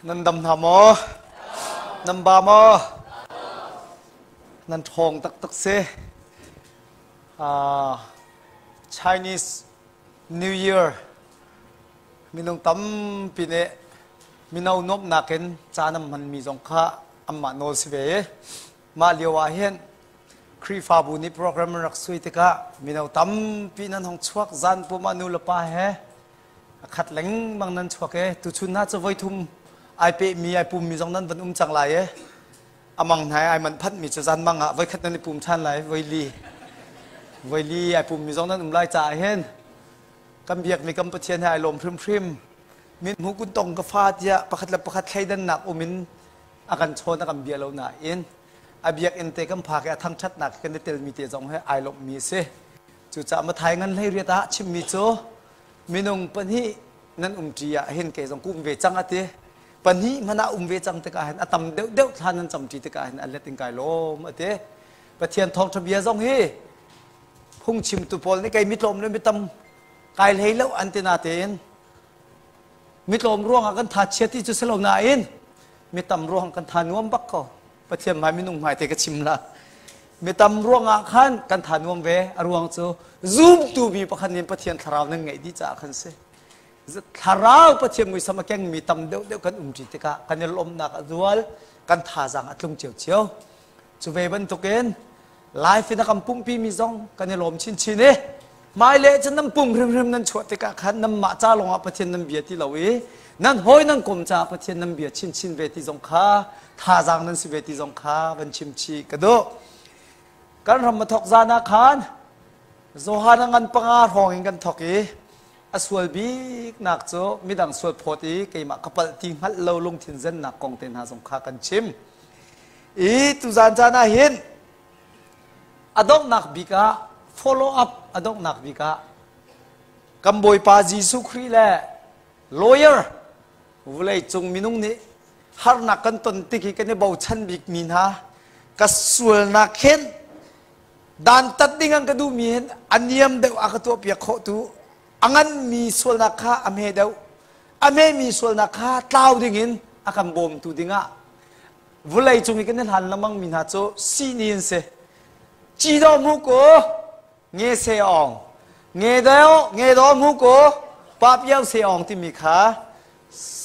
Nan dam hna maw? Nan ba maw? Nan ṭhawng taktak si. Chinese New Year minung tampi nih mino nuamhnak in caan an hmanmi zong kha anmah nawl si ve i mah lio ah hin Khrihfabu nih program an rak sui tikah mino tampi nan hong chuak zan pum ah nu le pa he a khat lengmang nan chuak e tuchun hna cu voithum ai pehmi ai pummi zong nan van um cang lai e amang hna ai man phanhmi cu zan mang ah voikhat nan i pum ṭhan lai voili voili ai pummi zong nan um lai caah hin kan biakmi kan Pathian he ai lawm hrimhrim min hmu kun tong ka fa tiah pakhat le pakhat thleidannak um in a kan chawn a kan bia lo nain a biakinn te kan phak i a thangṭhatnak kan i telmi te zong he ai lawmhmi a si. Cucaah Mathai ngan 18 ah chimmi cu minung pahnih nan umṭi ah hin kei zong kum ve cang a ti. Pahnih hmanh ah um ve cang tikah hin a tam deuhdeuh thla nan camṭi tikah hin a let in kai lawm a ti. Pathian thawngṭha bia zong hi phungchimtu pawl nih kei mitlawm le mitam kai hlei lo an ti natein mitlawm ruangah kan tha chia ti cu si lo nain mitam ruang kan tha nuam bak ko. Pathian hmai minung hmai te ka chim la. Mitam ruangah khan kan tha nuam ve. A ruang cu zumtu mi pakhat nih Pathian thlarau nan ngeih dih caah khan si. Thlarau Pathian muisam a kengmi tam deuhdeuh kan um ṭi tikah kan i lawmhnak a zual, kan thazaang a tlung ciocio. Cu ve bantukin life in a kan pumpi mi zong kan i lawm chinchin i hmailei cun nan pum hrimhrim nan chuah tikah khan nanmah ca lawngah Pathian nan bia ti lo i nan hawi nan kom caah Pathian nan bia chinchin ve ti zong kha thazaang nan si ve ti zong kha van chim chih ka duh. Kan ram a thok zan ah khan Johan a ngan panga hrawng in kan thok i a sual bik nak cu midang sual phawt i keimah ka palh ti hngalh lo lungthin zennak kong te hna zong kha kan chim. I tuzan caan ah hin a donghnak bik ah follow up a donghnak bik ah kan Bawipa Jesuh Khrih le lawyer vulei cung minung nih harnak kan ton tik i kan i bochan bik mi hna ka sualnak hin dantat ding an ka duhmi hin a niam deuh a ka tuahpiak khawh tu a nganmi sualnak kha a hme deuh a hmemi sualnak kha tlau ding in a kan bawmtu dingah vulei cung i kan i hlan lengmang mi hna cu sihni an si. Ci do mu ko nge se ong nge deo nge do mu ko pa piau se ong timi kha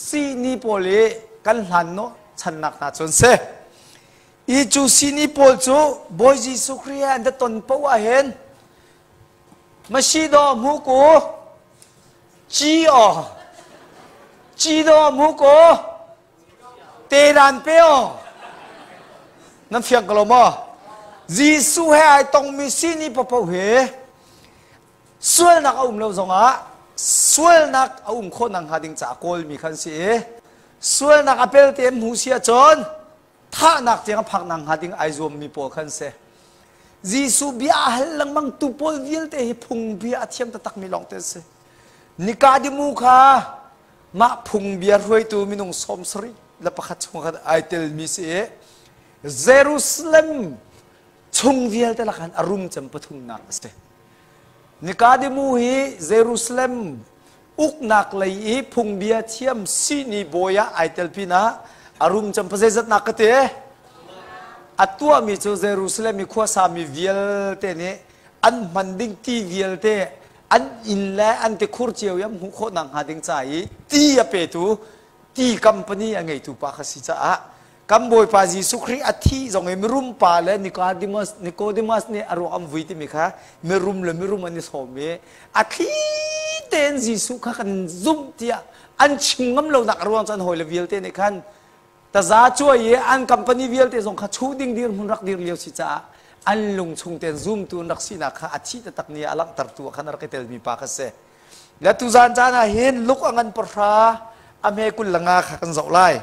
sihni pawl i kan hlan no channak hna cun si. I cu sihni pawl cu Bawi Jesuh Khrih he an da ton poh ah hin Masi do mu ko ci o ci do mu ko Te dan pe aw. Nan fiang ko lo maw? Jesuh he ai tongmi sini paohpaoh hi sualnak a um lo zongah sualnak a um khawh nak hnga ding caah kawlmi khan si i sualnak a pelte an hmu si ahcun thahnak tiang a phak nak hnga ding ai zuammi pawl khan si. Jesuh bia a hal lengmang tu pawl vialte hi phung bia a thiam taktakmi lawngte an si. Nikadimu kha Mah phungbia hruaitu minung 71 chung khan ai telmi si i Jerusalem chung vialte lakhan a rum cem pathumnak a si. Nikadimu hi Jerusalem uknak lei i phungbia thiam sihni bawi ah ai tel pinah a rum cem pazeizatnak ka ti? A tuahmi cu Jerusalem i khuasami vialte nih an hman ding ti vialte an inn le an tikhur cio i an hmuh khawh nakhnga ding ca i ti a petu ti company a ngeitu pa kha si caah kan Bawipa Jesuh Khrih a thih zong i mirum pa le Nicodemus, Nicodemus nih a ruak an vui timi kha mirum le mirum an i sawm i a thli tein Jesuh kha kan zumh tiah an chim ngam lonak a ruang cu an hawile vialte nih khan taza cuai i an company vialte zong kha chuh ding dirhmun rak dir lio si caah an lung chung tein zumtu an rak sinak kha a thih taktak ni a langhtertu ah khan a rak i telmi pa kha si. Le tuzan caan ah hin luk a ngan pahra a hme 25 kha kan zoh lai.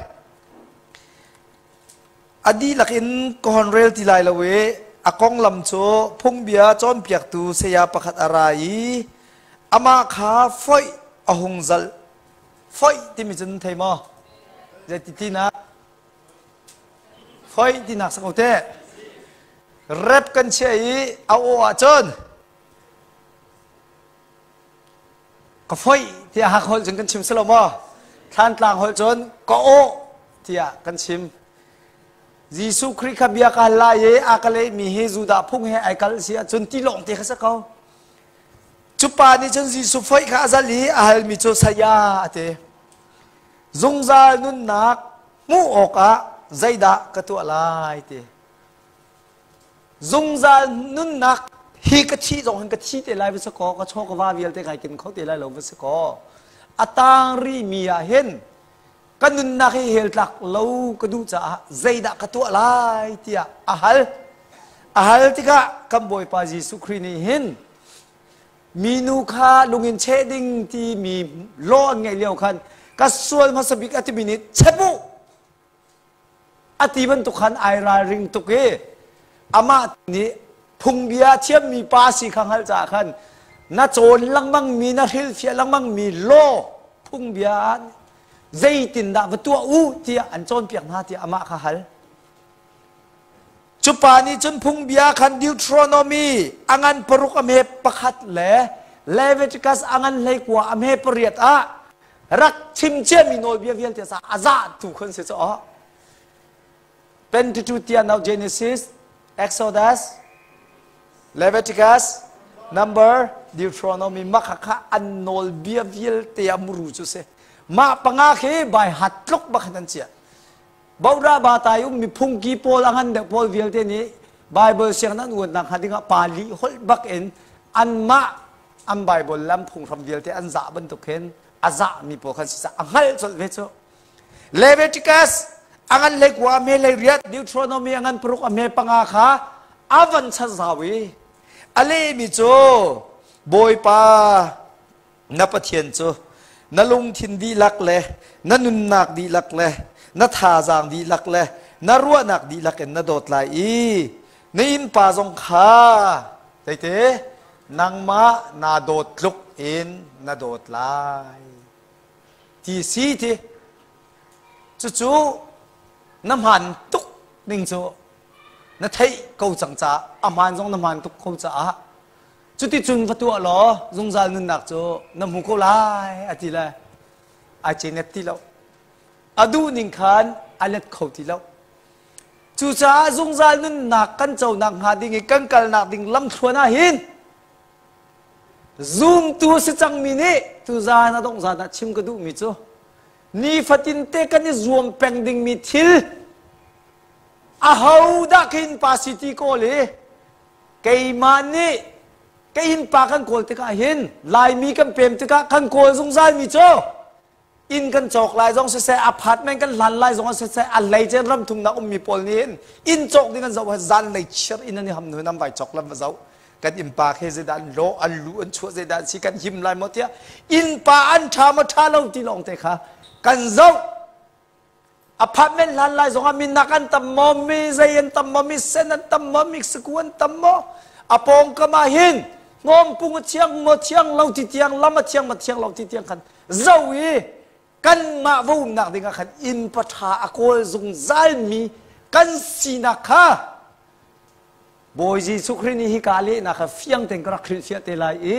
A dihlak in ka hon rel ti lai lo i a konglam cu phungbia cawnpiaktu saya pakhat a ra i amah kha foih a hung zalh. Foih timi cu nan thei maw? Zeiti tinak? Foih tinak sak te. Rep kan chiah i a aw ahcun ka foih tiah hak holh cun kan chim si lo maw? Thlantlang holh cun ka aw. tiah kan chim. Jesuh Khrih kha bia ka hal lai i a ka lehmi hi Judah phung he ai kalh si ahcun ti lawng te kha si ko. Cu pa nih cun Jesuh foih kha a zalh i a halmi cu saya a ti. Zungzal nunnak hmuh awkah zeidah ka tuah lai ti. Zungzal nunnak hi ka thih zong hin ka thi te lai va si kaw, ka chaw ka va vialte kai ken kho te lai lo va si kaw. A tang rihmi ah hin ka nunnak hi hell tlak lo ka duh caah zeidah ka tuah lai tiah a hal. A hal tikah kan Bawipa Jesuh Khrih nih hin minu kha lungin cheh ding timi law an ngeih lio khan ka sual hmasa bik a timi nih chep u a ti bantuk khan ai ralring tuk i amah nih phungbia thiammi pa si kha hngalh caah khan na cawn lengmang mi na hrilhfiah lengmang mi law phungbia ah zeitindah va tuah u tiah an cawnpiak hna tiah amah kha hal. Cu pa nih cun phungbia khan Deuteronomy a ngan paruk a hme pakhat le Leviticus a ngan 19 a hme pariat ah rak chim ciami nawlbia vialte sa a za tu khon si caw. Pentateuch tiah now Genesis, Exodus, Leviticus, Number, Deuteronomy makha kha an nawlbia vialte a muru cu si. Mah panga khi bai hat tluk bak an chiah. Baudah ba tai um mi phungki pawl a ngan deuh pawl vialte nih Bible siang an uannak hnga dingah Pali holh bak in anmah an Bible lam phunghram vialte an zah bantuk hin a zah mi pawl khan si a hngalh colh ve cu. Leviticus a ngan 19 a hme 18 Deuteronomy a ngan paruk a hme panga kha a van chan zau i a lehmi cu Bawipa na Pathian cu na lungthin dihlak le na nunnak dihlak le na thazaang dihlak le na ruahnak dihlak in na dawt lai i na innpa zong kha zeite nangmah naa dawt tluk in na dawt lai ti si ti. Cucu na hmaan tuk ning cu na theih ko cang caah a hmaan zong na hmaan tuk ko caah cuticun va tuah law zungzal nunnak cu na hmu ko lai a ti le ai cenet ti lo. A duh ning khan a let kho ti lo. Cucaah zungzal nunnak kan conak hnga ding i kan kalnak ding lamthluan ah hin zumtu si cangmi nih tuzan a dongh zan ah chim ka duhmi cu nifatin te kan i zuam peng dingmi thil ahodah khin pa si ti kawl i keimah nih ka innpa kan kawl tikah hin Laimi kan pem tikah kan kawl zungzalmi cu inn kan cawk lai zong siseh apartment kan hlan lai zong siseh a lei cen ram thumnak ummi pawl nih hin inn cawk ding an zoh zan lei chiar inn an i ham hnu nan vai cawk lam va zoh kan innpa khi zeidah an lawh an lu an chuah zeidah an si kan him lai maw tiah innpa an ṭha maw ṭha lo ti lawng te kha kan zoh. Apartment hlan lai zongah minak an tam maw, mi zei an tam maw, mi sen an tam maw, Mexico an tam maw? A pawngkam ah hin hnawmpung a thiang maw thiang lo ti tiang, lam a thiang maw thiang lo ti tiang khan zo i kanmah va umnak ding ah khan inn paṭha a kawl zungzal mi kan sinak kha Bawi Jesuh Khrih nih hika lehnak kha fiang tein ka rak hrilhfiah te lai i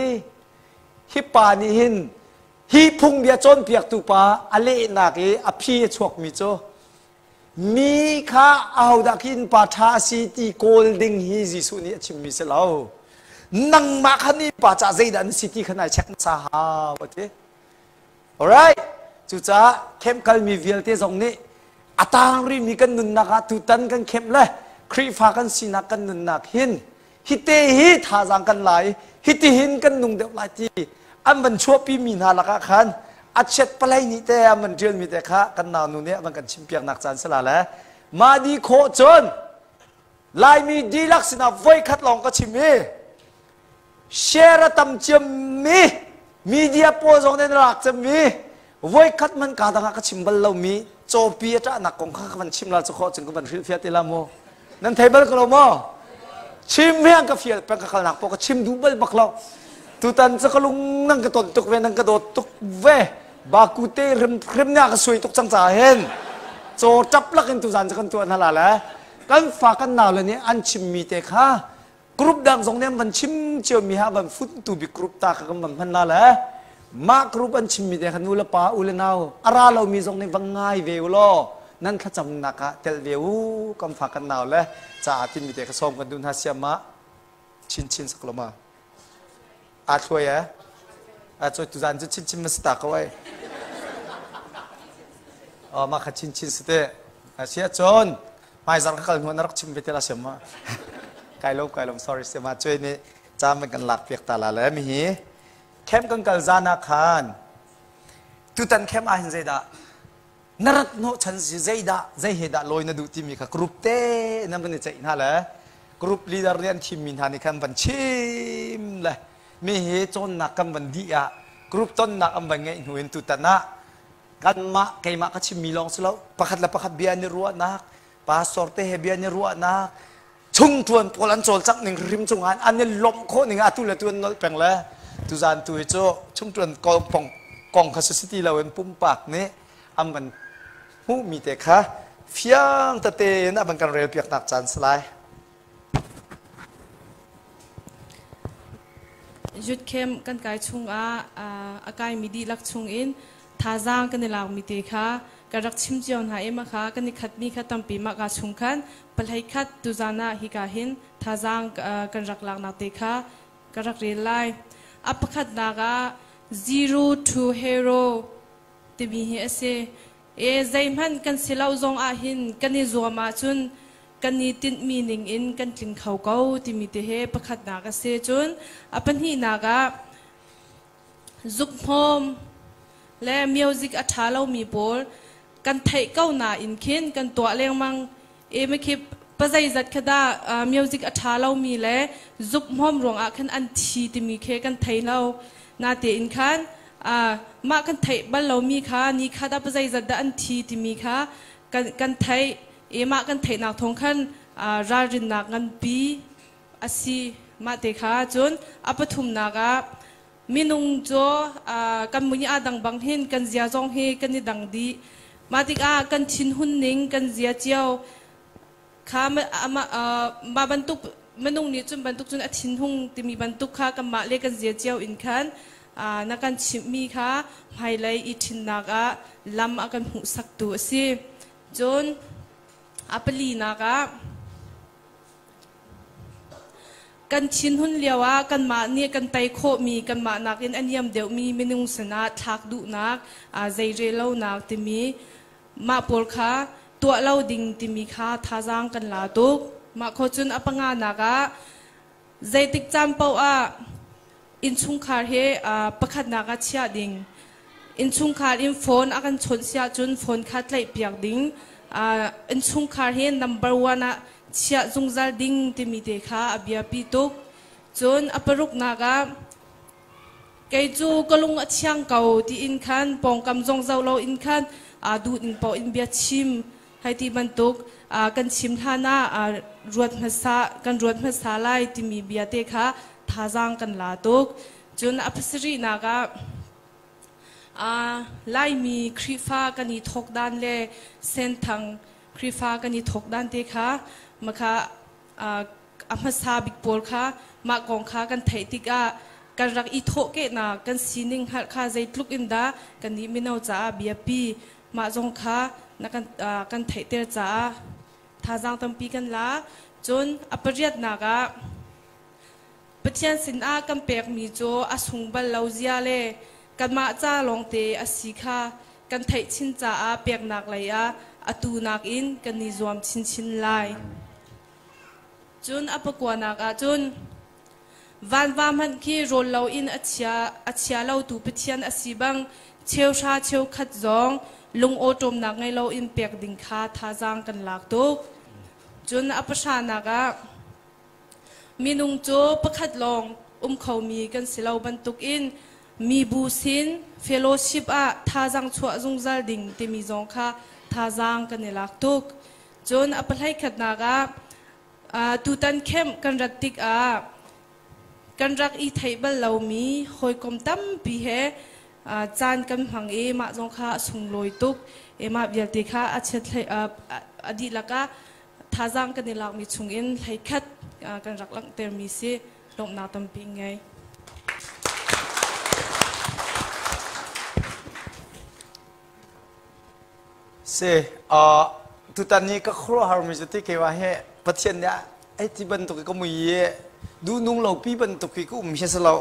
hi pa nih hin hi phungbia cawnpiaktu pa a lehnak i a phi a chuakmi cu mi kha ahodah khi innpa ṭha a si ti kawl ding hi Jesuh nih a chimmi si lo. Nangmah kha ni pa cah zeidah na si ti kha nai check hmasa hau a ti. Alright. Cucaah camp kalmi vialte zong nih a tang rihmi kan nunnak ah tutan kan camp le Khrihfa kan sinak kan nunnak hin hite hi thazaang kan la i hiti hin kan nung deuh lai ti an van chuahpi mi hna lakah khan a chiat palei nih te an van ṭialmi te kha kan nau nu nih a van kan chimpiaknak caan si la le mah di khawh cun Laimi dihlak sinah voikhat lawng ka chim i share a tam ciammi media pawl zong nih an lak cemmi voikhat man ka dang ah ka chim bal lomi cawpi a ṭahnak kong kha ka van chim la cu khawh cun ka van hrilhfiah te la mu. Nan thei bal ko lo maw? Chim hi an ka fial peng ka kalnak paoh ka chim duh bal bak lo. Tutan cu ka lung nan ka ton tuk ve nan ka dawt tuk ve bakute rim rim nih a ka suai tuk cang caah hin caw ṭap lak in tuzan cu kan tuah hna la le kan fa kan nau le nih an chimmi te kha group dang zong nih an van chim cio mi ha van funtu bik group ta kha kan van hman la le mah group an chimmi te kha nu le pa u le nau a ra lomi zong nih va ngai ve u law. Nan thlacamnak ah tel ve u kan fa kan nau le caah timi te ka sawm kan duh hna siam ah chinchin sak lo ma aa thluai eh a choi tuzan cu chinchin ma si ta ko ai oh ma kha chinchin si te a sia chon hmaizar ka kal hnu na rak chim ve te la siam ma kai lo kai lo sorry siam ma choi ni cam kan lak piak ta la le mi hi camp kan kal zan ah khan tutan camp ah hin zeidah na rat hnawhchan si zeidah zei he dah lawi na duh timi kha group te nan van i ceih hna le group leader nih an thimmi hna nih khan van chim le mi hi cawnnak kan van dih ah group tonnak an van ngeih hnu in tutan ah kanmah keimah ka chimmi lawng si lo pakhat le pakhat bia an i ruahnak pastor te he bia an i ruahnak chungṭuan pawl an cawlcangh ning hrim cungah an i lawmh khawh ning atu le tu an nolh peng le tuzan tu hi cu chungṭuan kong kong kha si ti loin pumpak nih an van hmuhmi te kha fiang tete in a van kan rel piaknak caan si lai. Youth camp kan kai chungah a kaimi dihlak chungin thazaang kan i lakmi te kha ka rak chim cio hna i mah kha kan i khatmi kha tampi mah ka chung khan pahlei khat tuzan ah hika hin thazaang kan rak laknak te kha ka rak rel lai. A pakhatnak ah zero to hero timi hi a si. E zeihmanh kan si lo zong ah hin kan i zuam ahcun kan i tinhmi ning in kan tling kho ko timi te he pakhatnak a si. Cun a pahnihnak ah Zukhmawm le music a ṭha lomi pawl kan theih ko nain khin kan tuah lengmang. E khi pazeizat kha dah music a ṭha lomi le zukhmawm ruangah khan an thi timi khi kan thei lo. Natein khan mah kan theih bal lomi kha ni khat ah pazeizat dah an thi timi kha kan kan theih. E mah kan theihnak thawng khan ralrinnak nganpi a si. Mah te kha cun a pathumnak ah minung cu kan mui aa dang bang hin kan zia zong hi kan i dang dih. Mah tikah kan thinhun ning kan zia cio kha mah bantuk minung nih cun bantuk cun a thinhung timi bantuk kha kanmah le kan zia cio in khan na kan chimhmi kha hmailei i ṭhinnak ah lam a kan hmuhsaktu a si. Cun a palinak ah Kan thinhun lioah kanmah nih kan tei khawhmi, kanmah nakin a niam deuhmi minung sinah thlak duhnak, zeirel lonak timi mah pawl kha tuah lo ding timi kha thazaang kan la tuk. Mah khawh cun a panganak ah zeitik caan paoh ah innchungkhar hi pakhatnak ah chiah ding. Innchungkhar in phone a kan chawnh si ahcun phone kha tlaihpiak ding. Innchungkhar hi number one ah chiah zungzal ding timi te kha a biapi tuk. Cun a paruknak ah kei cu ka lung a thiang ko tiin khan pawngkam zong zoh lo in khan duh ning paoh in bia chim hei ti bantuk kan chim hlan ah ruat hmasa kan ruat hmasa lai timi bia te kha thazaang kan la tuk. Cun a pasarihnak ah Laimi Khrihfa kan i thawk dan le Senthang Khrihfa kan i thawk dan te kha makha a hmasa bik pawl kha mah kong kha kan theih tikah kan rak i thawhkehnak kan sining hngalh kha zeitluk in dah kan nih mino caah biapi mah zong kha na kan kan theihter caah thazaang tampi kan la. Cun a pariatnak ah Pathian sinah kan pekmi cu a sung bal lo zia le kanmah ca lawngte a si kha kan theih chin caah peknak lei ah atu nakin kan i zuam chinchin lai. Cun a pakuanak ah cun vanva hmanh khi rawl loin a chia a chia lotu Pathian a si bang cheuhra cheukhat zong lungawṭawmnak ngei loin pek ding kha thazaang kan lak tuk. Cun a pahranak ah Minung cu pakhat lawng um khomi kan si lo bantukin mibu sin fellowship ah thazaang chuah zungzal ding timi zong kha thazaang kan i lak tuk. Cun a pahlei khatnak ah tutan camp kan rat tikah kan rak i theih bal lomi hawikom tampi he caan kan hmang i mah zong kha a sunglawi tuk. I mah vialte kha a chiat a dihlak ah thazaang kan i lakmi chungin hleikhat kan rak langhtermi si lawmhnak tampi ngei. Si tutan ni ka khuaruahhar mi cu ti keimah hi Pathian nih ai ti bantuk i ka mui i duhnung lo pi bantuk i ka um hi si lo.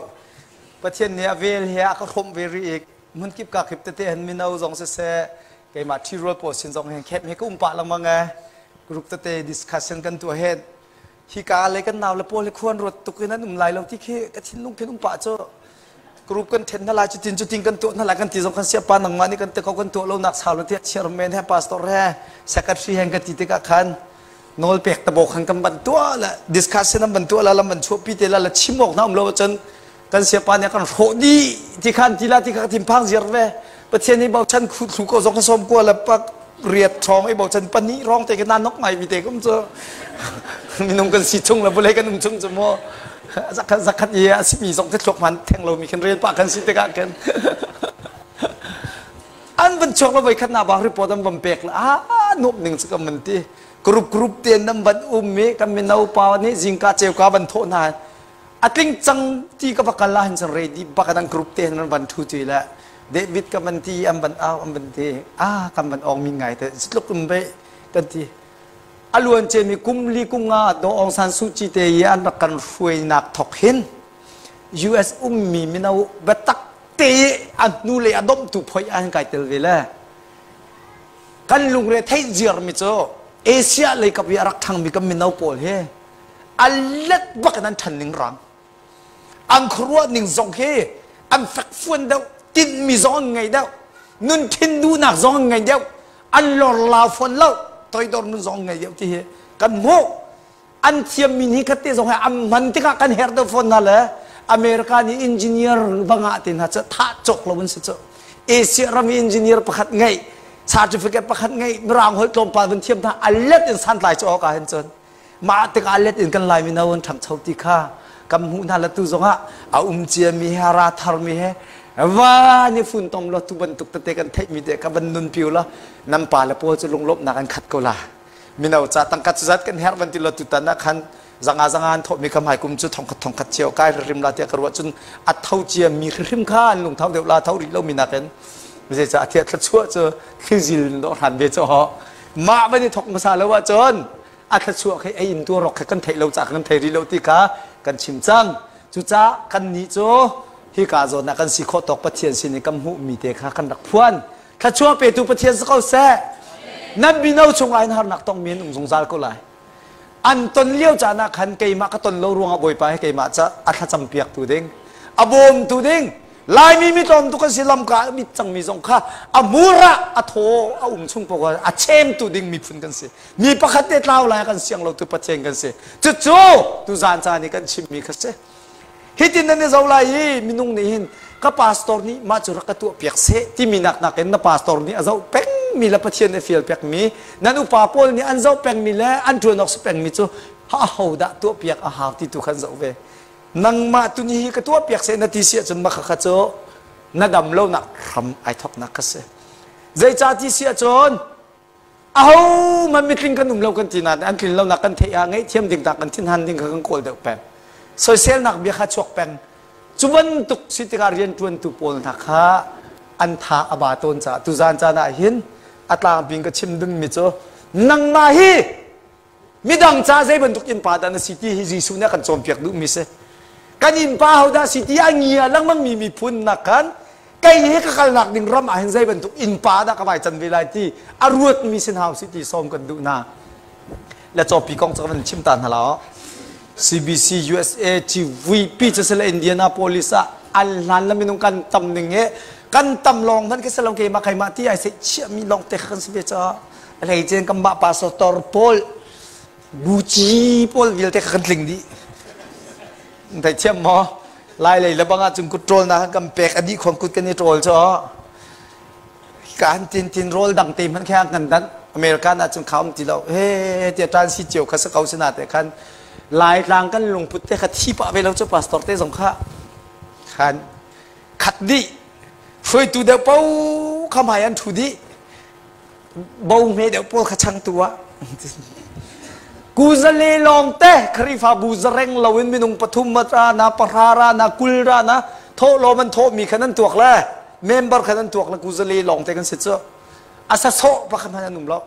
Pathian nih a vel he a ka hrawmh ve rih i hmunkip ka kip tete han mino zong siseh keimah ṭhirual pawl sin zong hin khep he ka um pah lengmang e group tete discussion kan tuah hen hika le kan nau le pawl hi khuan ruat tuk in an um lai lo ti khi ka thinlung khin um pah cu group kan then hna lai cutin cutin kan tuah hna lai kan ti zong kan siapa nangmah nih kan te ko kan tuah lo nak sau lo tiah chairman he pastor he secretary he kan ti tikah khan nawl pek ta bo khan kan ban tuah la discussion an ban tuah la lam ban chuahpi te la la chim awk na um lo cun kan siapa nih kan hrawh dih ti khan ti la ti kha thin phang ziar ve Pathian nih bochan khu thlu ko zong som kua le pak riat thong i bochan pahnih rong te kan nok ngai mi te kum cu minung kan si chung le vulei kan um chung cu mu zakhat zakhat i a simi zong te thluak man theng lo mi khin rel pa kan si tikah khin an van chuak lo voi khat na bak report an van pek la a nup ning cu kan man ti group group te nan van um mi kan mino pa nih zingka cheuka van thawh hna a tling cang ti ka va kal ah hin cun ready bak an group te hin an van thu ti le David ka van ti an van au an van ti ah kan van ong mi ngai te tluk um ve kan ti a luan ce mi kum li kum nga do Aung San Suu Kyi te i an rak kan hruainak thok hin US ummi mino biatak te an hnu le a domtu phoi an kai tel ve le kan lungre theih ziar mi cu Asia lei kap i a rak ṭhang mi kan mino pawl hi a let bak in an ṭhan ning rang an khuaruah ning zong hi an fekfuan deuh tinhmi zong an ngei deuh nun thin duhnak zong an ngei deuh an lorlau fawn lo toidor nun zong an ngei deuh ti hi kan hmuh an thiammi ni khat te zong hi an hman tikah kan herh deuh fawn hna le America nih engineer va ngah te hna cu thah cawk lo an si cu Asia ram i engineer pakhat ngeih certificate pakhat ngeih mirang holh tlawmpal van thiam hna a let in santlai cu awk ah hin cun mah tikah let in kan Lai mino an ṭhangcho ti kha kan hmuh hna le tu zongah a um ciami he a ra tharmi he va ni fun tom lo tu bantuk tete kan theihmi te ka van nun piu la nan pa le pawl cu lunglawmhnak an khat ko la mino ca tangka cu zat kan herh van ti lo tutan ah khan zanga zanga an thawhmi kha hmai kum cu thongkhat thongkhat cio kai hrim la tiah ka ruah cun a tho cia mi hrim kha an lungtho deuh la tho rih lo mi nakin zeicah a thiah thluachuah cu thlizil dawh hran ve cu ho mah van i thok hmasa lo ahcun a thluachuah khi ei in tuarok khi kan theih lo ca kan thei rih lo ti kha kan chim cang cucaah kan nih cu hika zawn ah kan si khawh tawk Pathian sin i kan hmuhmi te kha kan rak phuan thluachuah petu Pathian si ko seh nan mino chungah hin harnak tongmi an um zungzal ko lai an ton lio caan ah khan keimah ka ton lo ruangah Bawipa hi keimah ca a thlacam piak tu ding a bawmtu ding Laimi mi tlawm tuk an si lamka mit cangmi zong kha a mur ah a thaw a um chung paoh a chemtu ding miphun kan si. Mi pakhat te tlau lai kan siang lo tu Pathian kan si. Cucu tuzaan caan i kan chimmi kha si. Hitin nan i zo lai i minung nih hin ka pastor nih mah cu rak ka tuah piak seh timi nak nakin na pastor nih a zoh pengmi le Pathian nih fial pekmi nan upa pawl nih an zoh pengmi le an ṭuan awk si pengmi cu a ho dah tuah piak a hau ti tu khan zoh ve. Nangmah tu nih hi ka tuahpiak seh na ti si ahcun mah khakha cu na dam lonak hram ai thawknak kha si. Zeicah ti si ahcun ahohmanh mitling kan um lo kan ti nain an tlin lonak kan theih ah ngaihthiam ding dah kan thinhan ding kha kan kawl deuh peng. Soiselnak bia kha chuak peng. Cu bantuk si tikah rianṭuantu pawl hna kha an tha a ba tawn caah tuzaan caan ah hin a tlangpi in ka chim dingmi cu nangmah hi Midang ca zei bantuk innpa dah na si ti hi Jesuh nih a kan cawnpiak duhmi si. Kan innpa hodah si ti a ngia lengmang mi miphun nak khan kei hi ka kalnak ding ram ah hin zei bantuk innpa dah ka vai can ve lai ti a ruatmi sin hau si ti sawm kan duh hna. Le cawpi kong cu ka van chim ta hna la. CBC USA GVP cu sile Indianapolis ah an hlan le minung kan tam ning he kan tam lawng hmanh khi si lo keimah keimah ti ai seih chiahmi lawng te kha kan si ve caah Hleicen kan mah pastor pawl buci pawl vialte kha kan tling dih. Thei thiam maw? Lai lei le bang ah cun kut ṭawl nak kan pek a dih khom kut kan i ṭawl cu. Kan tin tin rawl dang te hmanh kha kan dan. American ah cun kha um ti lo. He tia ṭan si cio kha sa ko sina te khan Lai tlang kan lungput te kha thi pah ve lo cu pastor te zong kha khan khat dih. Hruaitu deuh po kha hmai an ṭhu dih. Bo hme deuh pawl kha changtu ah kuzale lawng te Khrihfabu zareng loin minung pathum ra na pahra ra na kul ra na thawh lawm an thawh mi kha nan tuak le member kha nan tuak le kuzale lawng te kan si cu. A sasawh pakhat hmanh an um lo.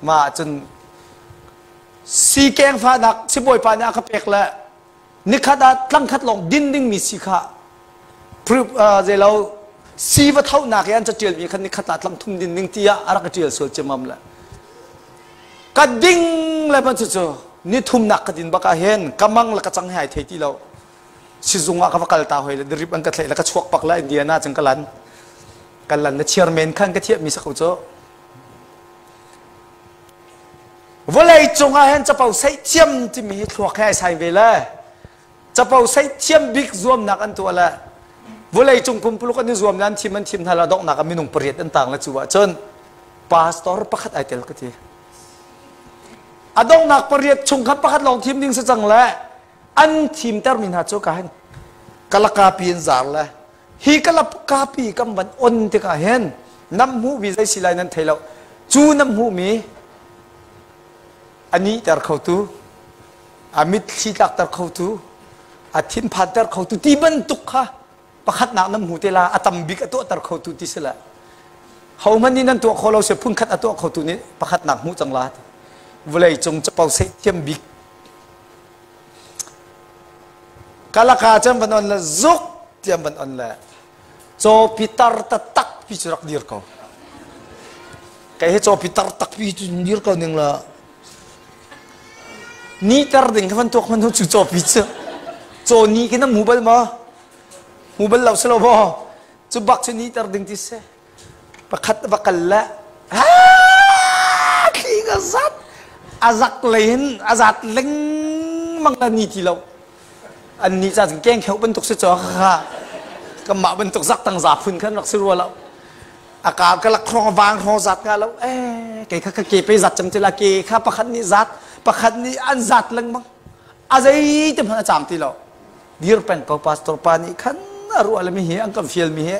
Mah cun sikeng fahnak sibawipa nih a ka pek le nikhat ah tlangkhat lawng din dingmi si kha zeilo si va thonak i an catialmi khan nikhat ah tlang thum din ding tiah a rak ka tial sual ciamam le ka ding le ban cu ni thumnak ka din bak ah hin ka mang le ka cang he ai thei ti lo. Sizung ah ka va kal ta hoi le drip an ka thlaih le ka chuak pak le Indiana cun ka lan ka lan le chairman khan ka thiah mi sa ko cu. Vawlei cung ah hin capo seih thiam timi hi thluak he ai sai ve le capo seih thiam bik zuamnak an tuah le vawlei cung pumpuluk an i zuam le an thim an thim hna la donghnak ah minung pariat an tang le cu ah cun pastor pakhat ai tel ka ti. A donghnak pariat chung kha pakhat lawng thim ding si cang le an thimtermi hna cu ka hin kalakapi in zar le hi kalakapi kan van on tikah hin nam hmuhmi zei si lai nan thei lo. Cu nam hmuhmi a nihter khotu, a mitthli tlakter khotu, a thinphanter khotu ti bantuk kha pakhatnak nan hmu te la, a tam bik a tuahter khotu ti si la. Hohmanh nih nan tuah kho lo si, phunkhat a tuah khotu nih pakhatnak hmuh cang la. Vawlei cung capo seh thiam bik kalaka cun van on le zuk tiam van on le cawpi tar taktak pi cu rak dir ko. Kei hi cawpi tar tak pi cu dir ko ning la ni tar ding kha van tuak man cu cawpi cu caw ni khi na mu bal maw? Mu bal lo si lo maw? Cu bak cu ni tar ding ti si. Pakhat va kal le thli ka zat a zak lei hin a zat lengmang la ni ti lo. An ni ca keng kheu bantuk si cho kha kanmah bantuk zak tang za phun khan rak si rua lo. A ka ka lak hrawng vang hrawng zat nga lo. Eh, kei kha ka ke pe zat cam ti la, ke kha pakhat nih zat pakhat nih an zat lengmang. A zei te hmanh a cang ti lo. Dir peng ko. Pastor pa nih khan a ruah le mi hi an kan fial mi hi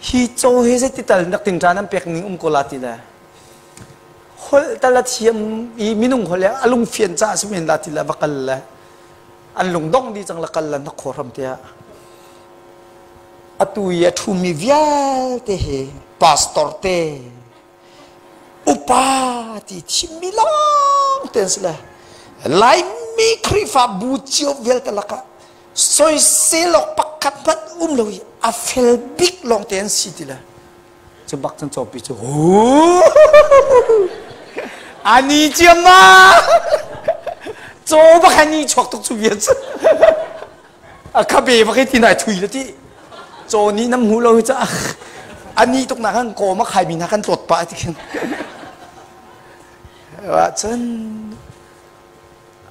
hi caw hi zeiti tal nak ting ṭan an pek ning um ko la ti le holh tal a thiam i minung holh a lung fian ca si men la ti le va kal le an lung dong di cang la kal la na khaw hram tiah atu i a ṭhumi vialte hi pastor te upa ti thimmi lawng te an si le Laimi Khrihfabu cio vialte lakah soisel awk pakhat hmanh um lo i a fel bik lawng te an si ti le cu bak cun cawpi cu ani ciam ma caw bak ani chuak tuk cu bia cu a khabe bak i ti nai thui le ti caw nih nam hmu lo hi ca ani tuk nak kan kaw ma khai mi hna kan tlawt pa ti khin wa cun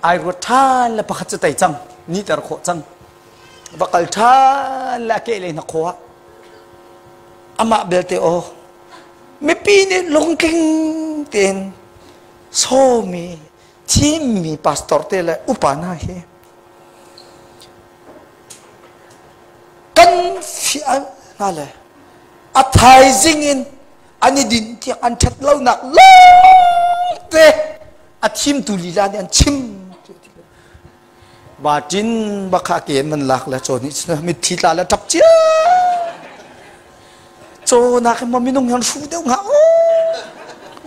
ai ruat ṭhan le pakhat cu tei cang, nihter khawh cang. Va kal ṭhan le a keh le na khaw ah amah belte aw mipi nih lungtling tein sawmi thimmi pastor te le upa hna hi kan fial hna le a thaizing in an i din tiang an ṭhat lonak lawngte a thimtu lila nih an chim. Batin bakha ke man lak le chaw nih mitthli tla le ṭap cia chaw nak ma minung han hru deuh nga o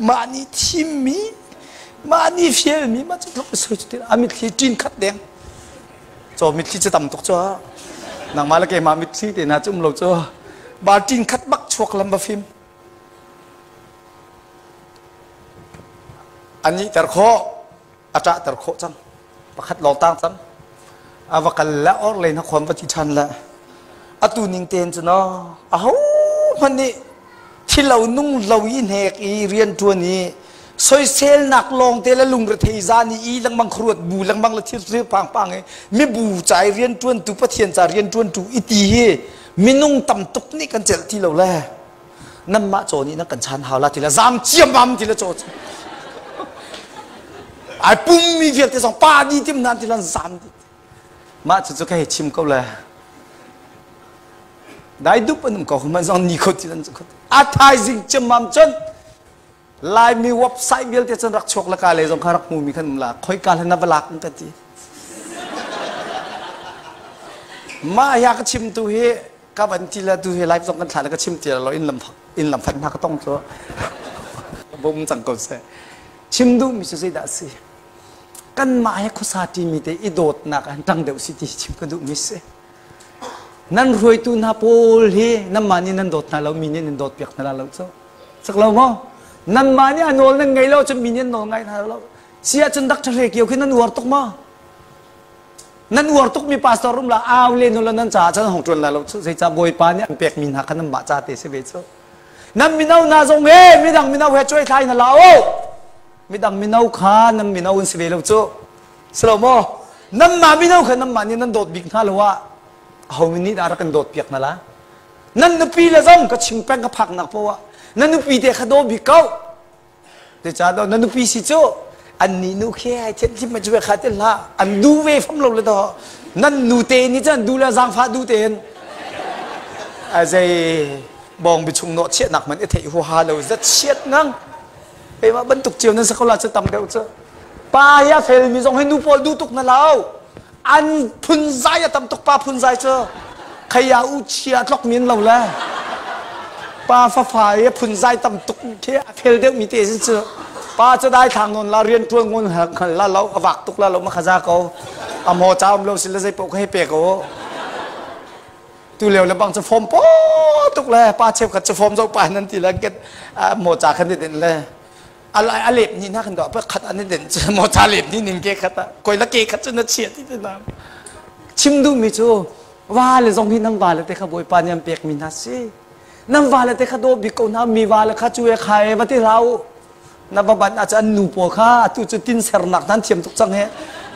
mah nih thimmi mah nih fialmi mah cu tluk soi cu a mitthli ṭin khat deng. Chaw mitthli cu tam tuk cu nangmah le keimah mitthli te na cu um lo cu batin khat bak chuak lam ba fim an ihter khawh, a ṭahter khawh cang. Pakhat lawng tang cang. A va kal le or lei na khuam va ti ṭhan le atu ning tein cu no aho hmanh nih thilo nung lo i hnek i rian ṭuan i soiselnak lawng te le lungrethei zan i i lengmang khuaruat bu lengmang le thil thil pang pang i mibu ca i rian ṭuantu Pathian ca rian ṭuantu i ti hi minung tam tuk nih kan celh ti lo le nanmah caw nih nan kan chan hau la ti le zam ciammam ti le caw cu ai pummi vialte zong pa di tim nan ti lan zam di. Mah cu cu ka hei chim ko le dai dup an um ko man zong ni kho ti lan cu a thaizing ciammam cun Laimi website vialte cun rak chuak le ka le zong kha rak hmumi khan um la khoi ka na va lak ka ti. Mah ya ka chim tu hi ka van ti la tu hi live zong kan thla le ka chim ti lo in lam. Inn lam fat hna ka tong cu. Bum cang ko seh. Chim duhmi cu zeidah a si? Kanmah he khuasa ṭimi te i dawtnak ah ṭang deuh si ti chim ka duhmi si. Nan hruaitu hna pawl hi nanmah nih nan dawt hna lo, mi nih nan dawt piak hna lo cu. Sak lo maw? Nanmah nih a nawl nan ngei lo cun mi nih an nawl ngai hna lo. Si ahcun Dr. Hre Kio khi nan uar tuk maw? Nan uar tukmi pastor um la au len u law nan caah cun hong ṭuan lai lo cu. Zeicah Bawipa nih an pekmi hna kha nanmah ca te si ve cu. Nan mino hna zong he midang mino he cuai thlai hna la u. Midang mino kha nan mino an si ve lo cu. Si lo maw? Nanmah mino kha nanmah nih nan dawt bik hna lo ah aho nih dah rak kan dawt piak hna la? Nan nupi le zong ka chim peng ka phaknak poah ah nan nupi te kha daw bik ko. Zeicahtiah na nupi si cu annih nu khi ai thianhlim ma cu kha ti hlah an du ve fam lo le to nan nu te nih cun du le zaangfah du tein a zei bawng biachung nawh chiahnak man i theih huaha lo zat chiat ngang keimah bantuk cio nan si ko la cu tam deuh cu pa hi a felmi zong hi nu pawl duh tuk na lo An phunzai a tam tuk pa phunzai cu khaya u chia tlok min lo le pa fafa i phunzai tam tuk khi a fel deuh mi te sin cu pa cu dai thlang non la rian tuan ngon hngal la lo a vak tuk la lo ma khaza ko a mo cha um lo sin le zei po ka hei pe ko tu leo le bang cu form po tuk le pa cheu khat cu form zo pa nan ti le get mo cha khan din le a lep ni na kan do pa khat an den chu mo cha lep ni ning ke khat a koi la ke khat chu na chia ti te na chim du mi chu wa le zong hi nam wa le te kha bawipa nih an pek mi na si nam wa le te kha do bi ko na mi wa le kha chu e kha e va ti hlau na ba ban a chu an nu po kha tu chu tin ser nak nan thiam tuk chang he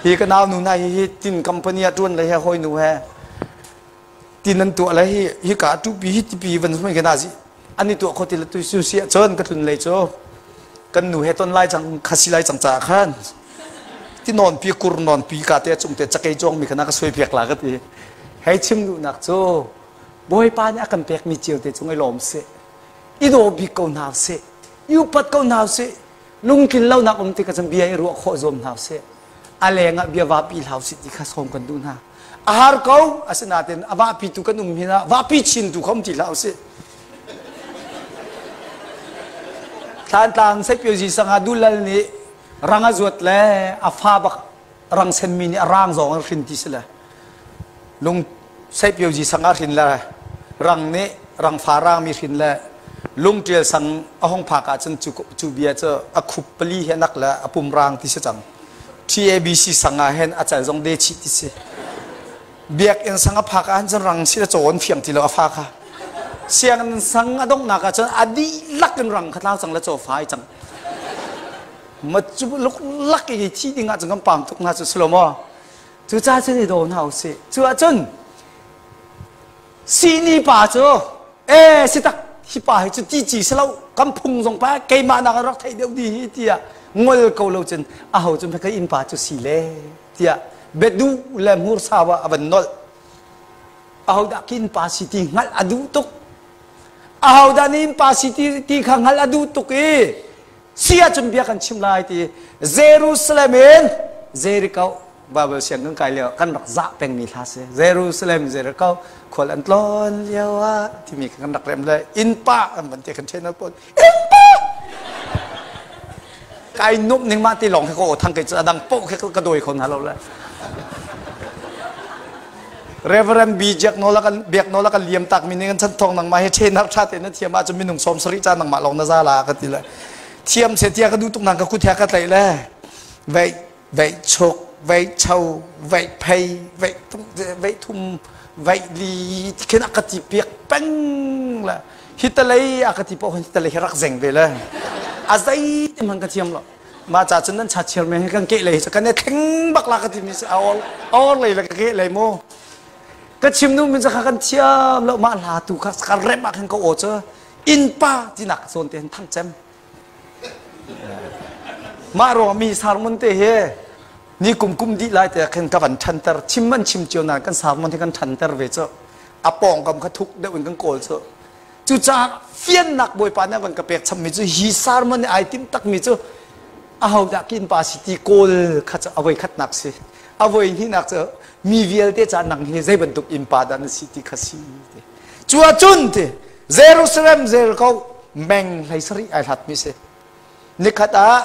hi ka nau nu na hi hi tin company a tuan le he hoi nu he tin an tuah le hi hi ka tu pi hi ti pi van sumai ka na zi an i tuah kho ti le tu su si ahcun ka tlun lei cu kan nu he ton lai cang khasi lai cang caah khan ti nawn pi kur nawn pi ka te chung te cakei chuang mi khana ka suai piak la ka ti hei chim duhnak cu bawipa nih a kan pek mi cio te cung i lawm seh i daw bik ko hna seh i upat ko hna seh lungtlin lonak um ti ka cun bia i ruah khawh zuam hna seh a leng ah bia vapi hlau sih ti kha sawm kan duh hna a har ko asinain a vahpi tu kan um hin ah vahpi chin tu kha um ti hlah usih Thlantlang Saipiozi sangah Dulal nih rang a zuat le a fa bak rang senmi nih a rang zong an hrin ti si le lung Saipiozi sangah hrin le rang nih rang fa rangmi hrin le lungṭial sang a hong phak ahcun cu, cu bia cu a khup pali he nak le a pum rang ti si cang TABC sang ah hin a cal zong de chih ti si. Biakinn sang a phak ah cun rang si le caw an fiang ti lo a fa kha. Sianginn sang a donghnak ah cun a dihlak in rang kha tlau cang le caw fa ai cang. Ma cu luklak i thi ding ah cun kan pam tuk hna cu si lo maw? Cu ca cun i daw hna usih. Cu ah cun Sini pa cu e si tak hi pa hi cu ti ci si lo kan phung zong pa keimah nak rak theih deuh di hi tiah ngol ko lo cun aho cun ka inn pa cu si le tiah bedu le hmur sau ah a van nolh aho dah kin pa si ti hngalh a duh tuk aho dah nin pa si ti ti kha hngalh a duh tuk i si ahcun bia kan chim lai ti Jerusalem in Jericho Bible siang kan kai lio kan rak zah pengmi hla si Jerusalem Jericho khual an tlawn lio ah timi kan rak rem le innpa an van ti kan ṭhen pawl innpa kai nup ning mah ti lawng he ko thang kai cu adang po he ka doi kho hna lo le Reverend B. Jack Nola kan biak Nola kan liam tak mi ning kan chan thong nang ma he chen har tha te na thiam ah cu minung som sari cha nang ma long na za la ka ti le thiam se tia ka du tuk nang ka kut he ka tlai le vei vei chuk vei cho vei phei vei tung vei thum vei li khin ka ti piak peng la hi talei a ka ti po hi talei hi rak zeng ve le a zei te man ka thiam lo ma cha cun nan cha chiar me kan ke lei kan e thleng bak la ka ti mi si aor aor lei la ka ke lei mu ka chim nu min kha kan thiam lo ma hla tu kha ka rem ah khan ka o chu in pa tinak zawn te thang cem mah ruang mi sarmon te he ni kum kum di lai te khan ka van thanter chim man chim cio na kan sarmon te kan thanter ve chu a pawng kam kha thuk deuh in kan kawl chu Cucaah fiannak Bawipa nih a van ka pek chammi cu hi sermon nih ai timh takmi cu ahodah kin pa si ti kawl kha cu a voi khatnak si. A voi hnihnak cu mi vialte ca nang hi zei bantuk innpa dah na si ti kha si ti. Cu ahcun ti Jerusalem Jericho. Meng hlei sarih ai hlat mi si. Nikhat ah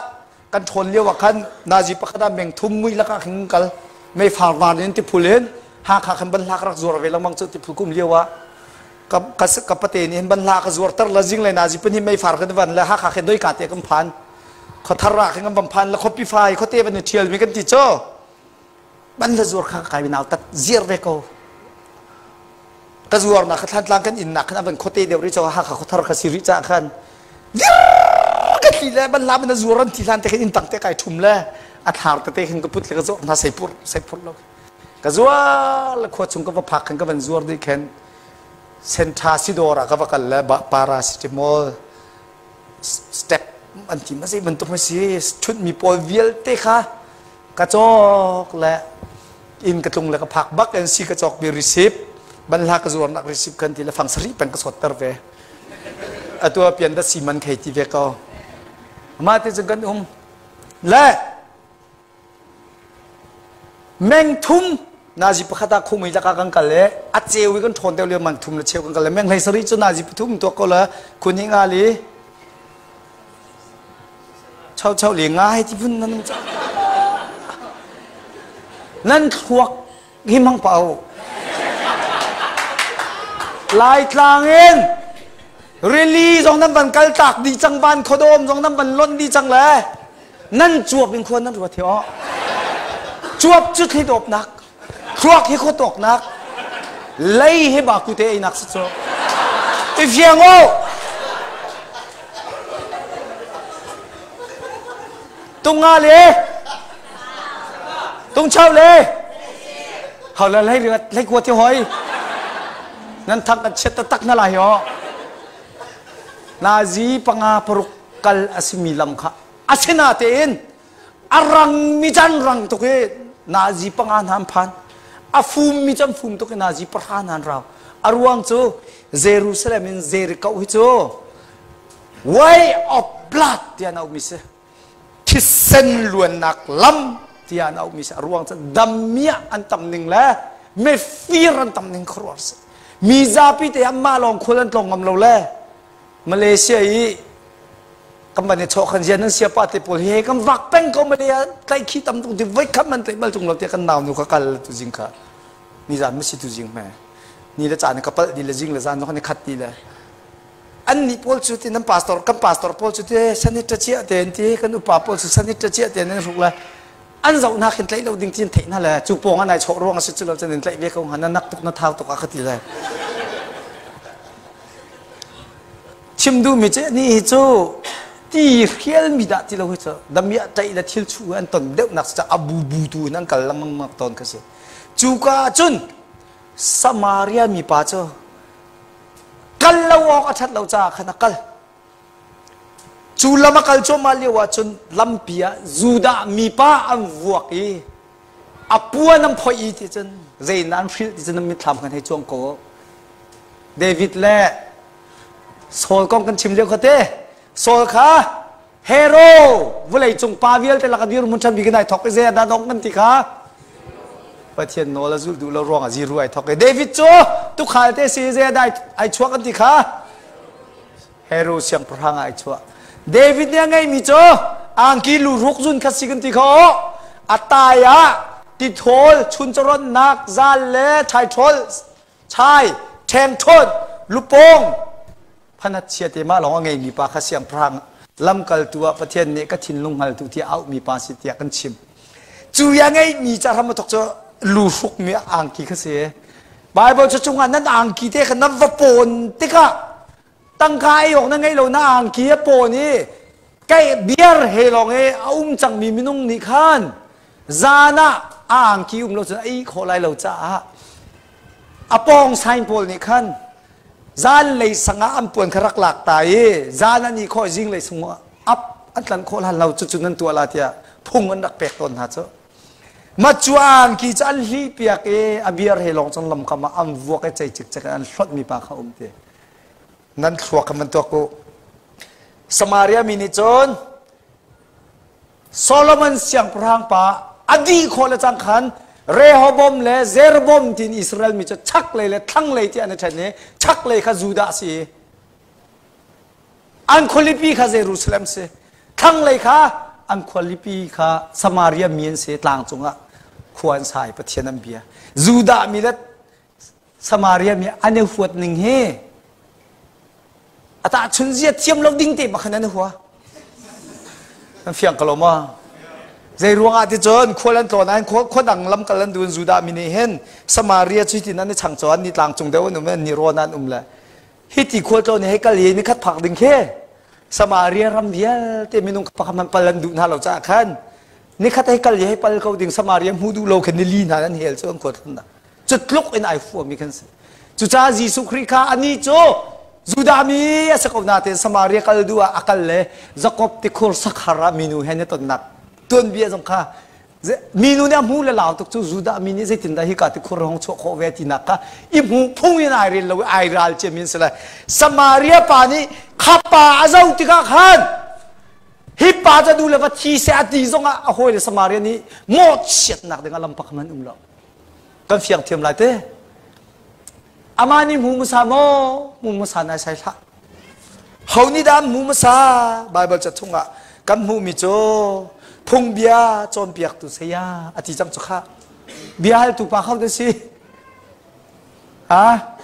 kan ṭhawn lio ah khan nazi pakhat ah meng thum mui lakah khin kal meifar van in tiphul in Hakha khan banhla ka rak zuar ve lengmang cu tiphul kum lio ah ka ka ka pate nih hin banhla ka zuar ter la zing le nazi pahnih meifar kan van le Hakha khin doi ka te kan phan khuathar ah khin kan van phan le khuapi fai khuate van i ṭhial mi kan ti cu ban le zuar kha kai nau tat ziar ve ko ka zuar nak kha thlantlang kan inn nak khan avan khuate deuh ri cho Hakha khuathar kha si ri cha khan ka tli le ban lam na zuar an ti hlan te khin inn tang te kai thum le a thlar tete khin ka put le ka zawr hna sei pur sei pur lo ka zuar le khua chung ka va phak khan ka van zuar dih khen sentha sidor ah ka va kal le paracetamol step an ti ma sei bantuk ma si thut mi pawl vialte kha ka cawk le inn ka tlung le ka phak bak in si ka cawk mi receipt banhla ka zuarnak receipt kan ti le fang sarih peng ka sawtter ve atu ah pian da si man khei ti ve ko mah ti cun kan um le meng thum nazi pakhat ah khumui laka kan kal le a ceu i kan ṭhawn deuh lio man thum le cheu kan kal le meng hlei sarih cu nazi pathum tuak ko le khun hi nga li chau chau li nga hei ti phun nan nan thluak hi mang pa u Laitlang in rili zong nan van kal tlak dih cang van khuadawm zong nan van lonh dih cang le nan cuap in khua nan ruat hi aw cuap cu thli dawpnak thluak hi khua tuaknak lei hi ba kute einak si cu i fiang u Tung nga le tung chau le hau la lei ringat lei kua ti hoi nan thang kan chiat taktak na lai ho nazi panga paruk kal asimi lam kha asina tein a rang mi can rang tuk i nazi panga hna an phan a fum mi can fum tuk i nazi pahra hna an rau a ruang cu Jerusalem in Jericho hi cu way of blood tiah an auhmi si thisen luannak lam tiah an auhmi si a ruang cu damiah an tam ning le mifir an tam ning khuaruahhar si mi zapi te anmah lawng khual an tlawng ngam lo le Malaysia i kan van i chawh khan zian nan sia pa te pawl hi kan vak peng ko Malay tlai khi tam tuk ti voi khat man tlaih bal tung lo tiah kan nau nu ka kal tu zing kha ni zan ma si tu zing me ni le caan ka palh di le zing le zan no kan i khat ti le Annih pawl cu ti nan pastor kan pastor pawl cu ti sanit cia te an ti kan upa pawl cu sanit cia te an hruk le an zoh hna khin tlaih lo ding tin theih hna le cu pawng an ai chawh ruang a si cu lo cun in tlaih ve ko hnga na nak tuk na thau tuk a ka ti le chim duh mi cu ni hi cu ti hrial mi dah ti lo hi cu damiah ṭaih le thil chu an ton deuh nak cu a bu bu tu in an kal lengmang tawn ka si cu ka cun Samaria mipa cu Kal lo awk a ṭhat lo caah khan a kal. Cu lam a kal cuahmah lio ah cun lampi ah Judah mipa an vuak i a puan an phoih i ti cun zeidah an hrilh ti cun an mitthlam khan hei cuang ko. David le Saul kong kan chim lio kha te Saul kha hero vawlei cung pa vialte lak a dirhmun ṭhan bik in ai thawk i zei ah dah dong kan ti kha Pathian nawl a zulh duh lo ruang ah ziru ai thawk i David cu tukhal te si zei ah dah ai chuah kan ti kha hero siangpahrang ah ai chuah David nih a ngeihmi cu angki luhruk zun kha si kan ti kha a tai ah tithawl chuncaronnak zal le thaithawl chai ṭhengṭhawt lupawng phanat chia te mah lawng a ngeimi pa kha siangpahrang lamkaltu ah Pathian nih ka thinlung hngaltu tiah auhmi pa si tiah kan chim. Cu i a ngeihmi ca hram a thawk cu lu hrukmi angki kha si. Bible cu cungah nan angki te kha nan va pawn tikah tangka ei awk na ngeih lo na angki a pawn i kai biar he lawng i a um cangmi minung nih khan zan ah a angki um lo cun a ih khawh lai lo caah a pawng sign pawl nih khan zanlei sang ah an puan kha rak lak ta i zan an ih khawh zinglei sung ap an tlanh khawh hlan lo cucu nan tuah la tiah phung an rak pek tawn hna cu ma cu angki cu an hlih piak i a biar he lawng cun lamkam ah an vuak i cei cikcek in an hlonh mi pa kha um ti nan thluak kha man tuak u Samaria mi nih cun Solomon siangpahrang pa a dih khawh le cang khan Rehoboam le Jeroboam tiin Israel mi cu chaklei le thlanglei ti an i ṭhen i chaklei kha Judah a si. An khualipi kha Jerusalem si. Thlanglei kha an khualipi kha Samaria mi an si tlang cungah khua an sa i Pathian an bia. Judah mi le Samaria mi an i huat ning hi a tahchun zia thiam lo ding te bakhan an i hua. An fiang ko lo ma? Zei ruangah ti cun khual an tlawn an khua dang lamkal an dun Judah mi nih hin Samaria cu hitin an i chang cawn ni tlang cung deuh an um ni rawn an um le hiti khual tlawn hei kal i ni khat phak ding khi Samaria ram vialte minung pakhat man pal an duh hna lo caah khan nikhat hei kal i hei pal ko ding Samaria hmu duh lo khin nili hna an hel cu an khual tlawn cu tluk in ai fuami kan si. Cucaah Jesuh Khrih kha ani cu Judah mi a si ko nain Samaria kal duh ah a kal le Jakob tikhur Sakhar ah minu he an i tonnak tuanbia zong kha minu nih a hmu le lau tuk cu Judah mi nih zeitindah hika tikhur hong chuah khawh ve tinak kha i hmu phung in ai rel lo i ai ral ciami an si lai. Samaria pa nih kha pa a zoh tikah khan hi pa cu duh le va thi seh a ti zongah a hawile Samaria nih mawhchiatnak ding ah lam pakhat hmanh um lo. Kan fiang thiam lai te. Amah nih hmu hmasa maw? Hmu hmasa nai sai hlah. Ho nih dah an hmu hmasa? Baibal ca chungah kan hmuhmi cu phungbia cawnpiaktu saya a ti cang cu khah. Bia haltu pa kho dah si? Ha?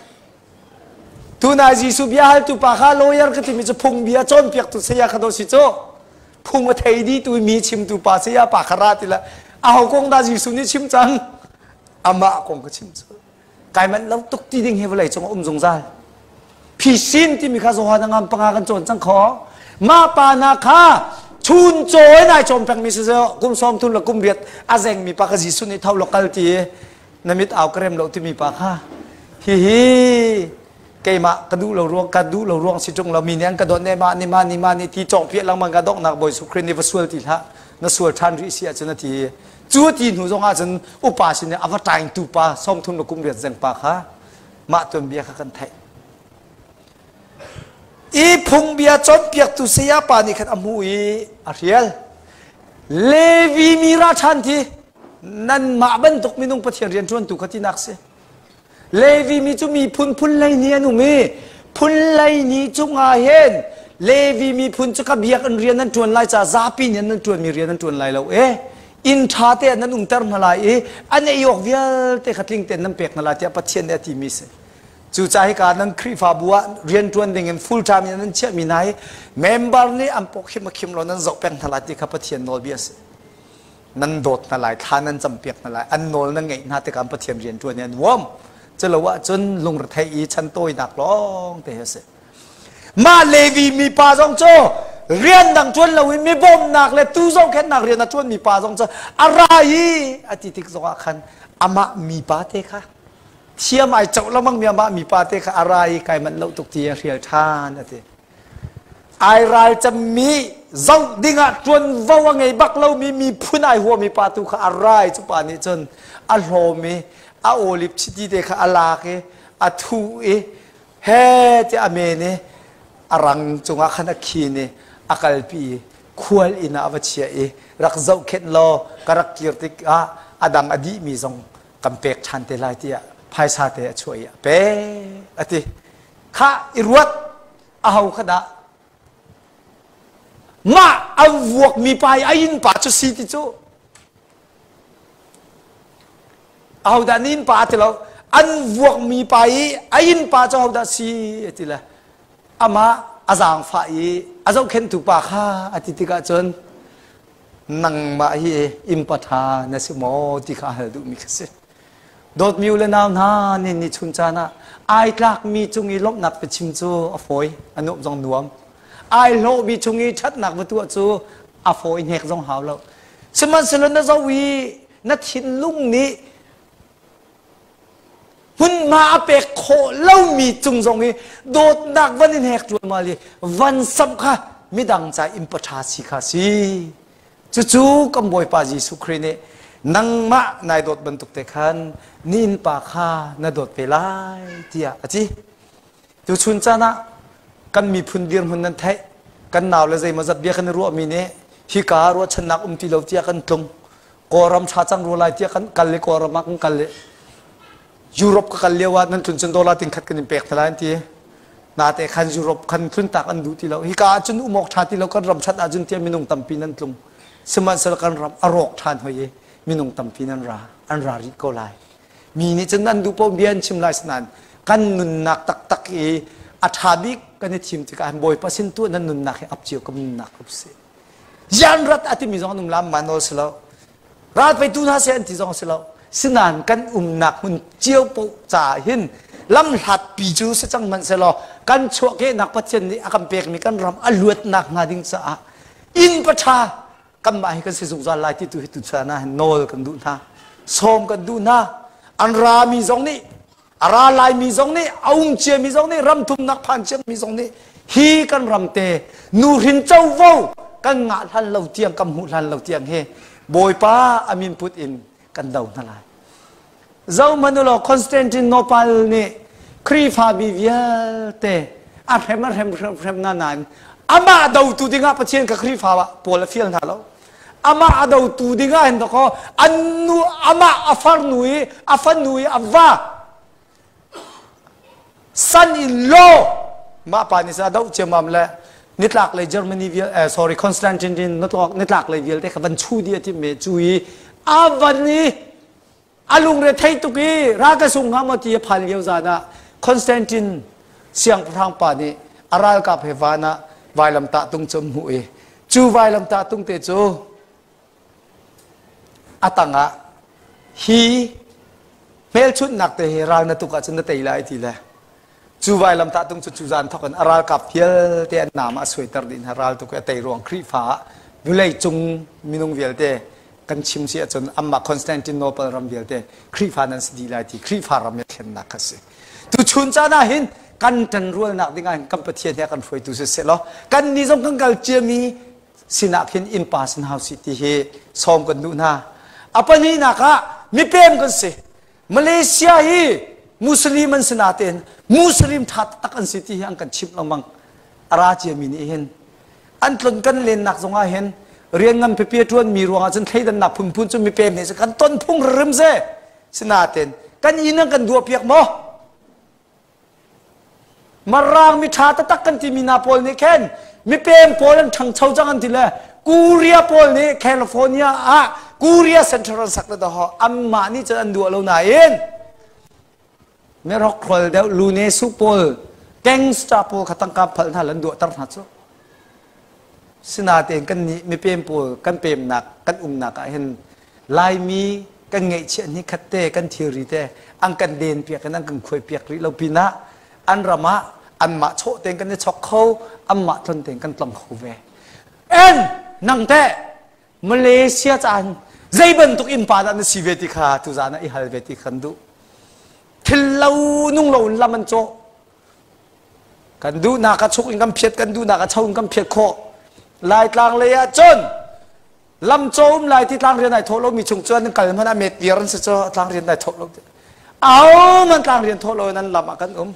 Tunai Jesuh bia haltu pa kha lawyer ka timi cu phungbia cawnpiaktu saya kha do si cu. Phung a thei dih tu mi chimtu pa saya pa kha ra ti la. Aho kong dah Jesuh nih chim cang? Amah kong ka chim cu. Kai manh lo tuk ti ding hi vawlei cung a um zungzal. Phisin timi kha Johan a ngam panga kan cawn cang kho. Mah pa na kha chun cawi nai cawm pengmi si kum sawm thum le kum riat a zengmi pa kha Jesuh nih tho lo kal ti na mit au ka rem lo timi pa kha hihi keimah ka duh lo ruang ka duh lo ruang si ṭung lo mi nih an ka dawt ne ma ni ma ni ma ni ti cawng piah lengmang ka donghnak Bawi Jesuh Khrih nih va sual ti hlah na sual ṭhan rih si ahcun a ti. Cu ti hnu zong ahcun upa sin i a va ṭaingtu pa sawmthum le kum riat zeng pa kha mah tuanbia kha kan theih. I phungbia cawnpiaktu saya pa nih khan a hmuh i a hrial. Levi mi ra ṭhan ti nanmah bantuk minung Pathian rianṭuantu kha tinak si. Levi mi cu miphun phun hleihnih an um i phun hleihnih cungah hin Levi miphun cu ka biakinn rian nan ṭuan lai caah zapi nih nan ṭuanmi rian nan ṭuan lai lo e inn ṭha te ah nan umter hna lai i an ei awk vialte kha tling tein nan pek hna lai tiah Pathian nih a timi si. Cucaah hika nan Khrihfabu ah rian ṭuan ding in full time in nan chiahmi hna hi member nih an pawkhim a khim lo nan zoh peng hna lai ti kha Pathian nawlbia a si. Nan dawt hna lai, thla nan campiak hna lai, an nawl nan ngeih hna tikah Pathian rian ṭuan i an nuam. Culo ahcun lungrethei i chantawinak lawng te hi a si. Mah Levi mipa zong cu rian dang ṭuan loin mi bawmnak le tuu zohkhenhnak rian a ṭuanmi pa zong cu a ra i a ti tik zongah khan amah mipa te kha thiam ai coh lengmang mi amah mipa te kha a ra i kai manh lo tuk ti a hrial ṭhan a ti. Ai ralcammi zoh dingah ṭuanvo a ngei bak lomi miphun ai huami pa tu kha a ra i cu pa nih cun a hlawm i a olive chiti te kha a lak i a thuh i he tiah a men i a rang cungah khan a khin i a kalpi i khual inn ah a va chiah i rak zohkhenh law ka rak kir tikah a dang a dihmi zong kan pek ṭhan te lai tiah phaisa te a chuah i a pek a ti. Khah i ruat aho kha dah mah a vuakmi pa i a innpa cu si ti cu ahodah na innpa a ti lo an vuakmi pa i a innpa cu ahodah si a ti le amah a zaangfah i a zohkhenhtu pa kha a ti tikah cun nangmah hi innpa ṭha na si maw ti kha a hal duhmi kha si. Dawtmi u le nau hna, nin ni chun caan ah ai tlakmi cung i lawmhnak biachim cu a fawi, a nuamh zong nuam. Ai hlawhmi chung i ṭhatnak va tuah cu a fawi hnek zong hau lo. Sihmanhsehlaw na zoh i na thinlung nih hmunhma a pek khawh lomi cung zong i dawtnak van in hek ṭualmal i van samh kha midang ca innpa ṭha si kha si. Cucu kan Bawipa Jesuh Khrih nih nangmah nai dawt bantuk te khan ni innpa kha na dawt ve lai tiah a ti. Tuchun caan ah kan miphun dirhmun nan theih, kan nau le zeimawzat bia kan i ruahmi nih hika ah ruahchannak um ti lo tiah kan tlung. Kawlram ṭha cang rua lai tiah kan kal i Kawlram ah kan kal i Europe ka kal lio ah nan tlun cun dollar ting khat kan in pek hna lai an ti. Nate khan Europe khan tluntak an duh ti lo. Hika ah cun um awk ṭha ti lo kan ram ṭhat ahcun tiah minung tampi nan tlung. Sihmanhsehlaw kan ram a rawk ṭhan hoi i minung tampi nan ra an ra rih ko lai. Mi nih cun an duh paoh bia an chim lai sinain kan nunnak taktak i a ṭha bik kan i thim tikah Bawipa sin tuah nan nunnak hi ap cio kan nunnak up si. Yan rat a timi zong an um lam ma nawl si lo. Ral pei tu hna seh an ti zong si lo. Sinain kan umnak hmun cio paoh caah hin lam hlatpi cu si cang hmanh sehlaw kan chuahkehnak Pathian nih a kan pekmi kan ram a luatnak hnga ding caah inn paṭha kanmah hi kan si zungzal lai ti tu hi tuchan ah hin nawl kan duh hna sawm kan duh hna an rami zong nih a ra laimi zong nih a um ciami zong nih ram thumnak phan ciami zong nih hi kan ram te nuhrin covo kan ngah hlan lo tiang kan hmuh hlan lo tiang hi Bawipa amin put in kan do hna lai zohmanh Constantinople nih Khrihfa mi vialte a hrem a hrem hrem hrem na nain amah dotu dingah Pathian ka Khrihfa ah pawl a fial hna lo amah a dotu dingah hin dakaw an nu amah a farnu i a fanu i a va son in law mah pa nih sa doh ciamam le nitlak lei Germany vial eh, sorry Constantine nitlak lei vialte kha van chu di a tim me cu i a van i a lungre thei tuk i ral ka sung hnga maw ti a phan lio zan ah Constantine siangpahrang pa nih a ralkap he van ah vailamtah tung cu hmuh i cu vailamtah tung te cu a tangah hi hmelchunhnak te hi ral na tuk ahcun na tei lai ti le cu vailamtah tung cu cu zan thawk in a ralkap vialte an naam a suaiter dih hna ral tuk i a tei ruang Khrihfa ah vulei cung minung vialte kan chim si ahcun anmah Constantinople ram vialte Khrihfa nan si dih lai ti Khrihfa ram i thlennak kha si. Tuchun caan ah hin kan ṭanrualnak ding ah hin kan Pathian he kan hruaitu siseh law kan nih zong kan kal ciami sinah khin innpa sin hau si ti hi sawm kan duh hna. A pahnihnak ah mipem kan si. Malaysia hi Muslim an si natein Muslim ṭha taktak an si ti hi an kan chimh lengmang. A ra ciami nih hin an tlun kan lennak zongah hin rian ngan pipi a ṭuanmi ruangah cun thleidannak phunphun cu mipem he kan ton phung rim ze sinaten kan inn an kan duahpiak maw marang mi ṭha taktak kan timi hna pawl nih khin mipem pawl an ṭhangcho cang an ti le Korea pawl nih California ah Korea Center an sak le daw anmah nih cun an duah lo nain Mirokhrol deuh lune su pawl gangster pawl kha tangka phal hna lan duahter hna cu. Sinatein kan nih mipem pawl kan pemnak kan umnak ah hin Laimi kan ngeihchiah ni khat te kan thilri te an kan den piak in an kan khuai piak rih lo pinah an ram ah anmah chawh tein kan i chok kho anmah tlon tein kan tlong kho ve. En nang teh Malaysia caan zei bantuk innpa dah na si ve ti kha tuzaan ah i hal ve ti kan duh. Thil lo nung lo in lam an cawh. Kan duhnak a chuk in kan phiat, kan duhnak a cho in kan phiat khawh. Laitlang lei ah cun lam caw um lai ti tlang rian ai thawh lomi chung cun kal hmanh ah met viar an si cu tlang rian ai thawh lo. Au man tlang rian thawh lo in an lam ah kan um.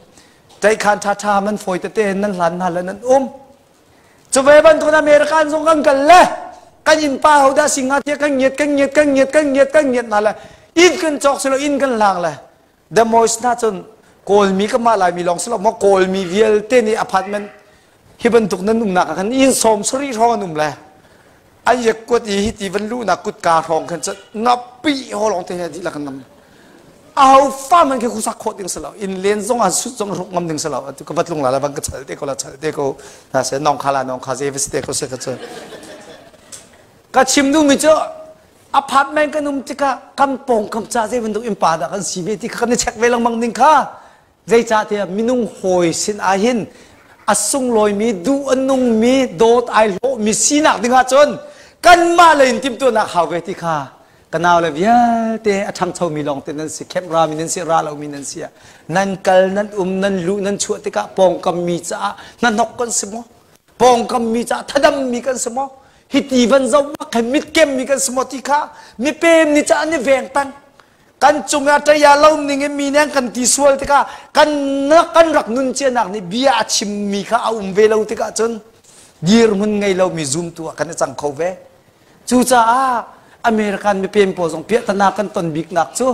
Ṭaihkhan ṭhaṭha man fawi tete in nan hlan hna le nan um. Cu ve bantuk American zong kan kal le kan innpa ho dah singa tiah kan ngiat kan ngiat kan ngiat kan ngiat kan ngiat na le inn kan cawk silo inn kan hlang le the moist na cun kawlmi ka mah laimi lawng silo maw kawlmi vialte nih apartment hi bantuk nan umnak ah khan inn sawm sarih hrawng an um le an yek kuat i hi ti van luhnak kutka hrawng khan cun ngapi ho lawng te he dihlak an nam aho fa man khi khusak khawh ding si lo inn len zong ah sut zong ruk ngam ding si lo atu ka batlung la la bang ka chal te ko la chal te ko na se nong kha la nong kha ze va si te ko se ka chu ka chim duh mi cu apartment kan um tikah kan pawng kam ca zei bantuk in pa dah kan si ve ti kha kan i check ve lengmang ding kha Zeicahtiah minung hawi sin ahhin a sunglawimi, duh a nungmi, dawt ai hlawhmi sinak ding ahcun kanmah lei in timhtuahnak hau ve ti kha ka naule vialte a ṭhangchomi lawngte nan si, camp rami nan si, ra lomi nan si ah nan kal, nan um, nan luh, nan chuah tikah pawngkammi caah hnahnok kan si maw? Pawngkammi caah thadammi kan si maw? Hiti van zoh bak he mitkemmi kan si maw ti kha mipem nih cah an i veng peng. Kan cungah ṭaya lo ning in mi nih an kan ti sual tikah kan kan rak nun cianak nih bia a chimmi kha a um ve lo tikah cun dirhmun ngei lomi zumtu ah kan i cang kho ve. Cucaah American mipem pawl zong piahtana kan ton biknak cu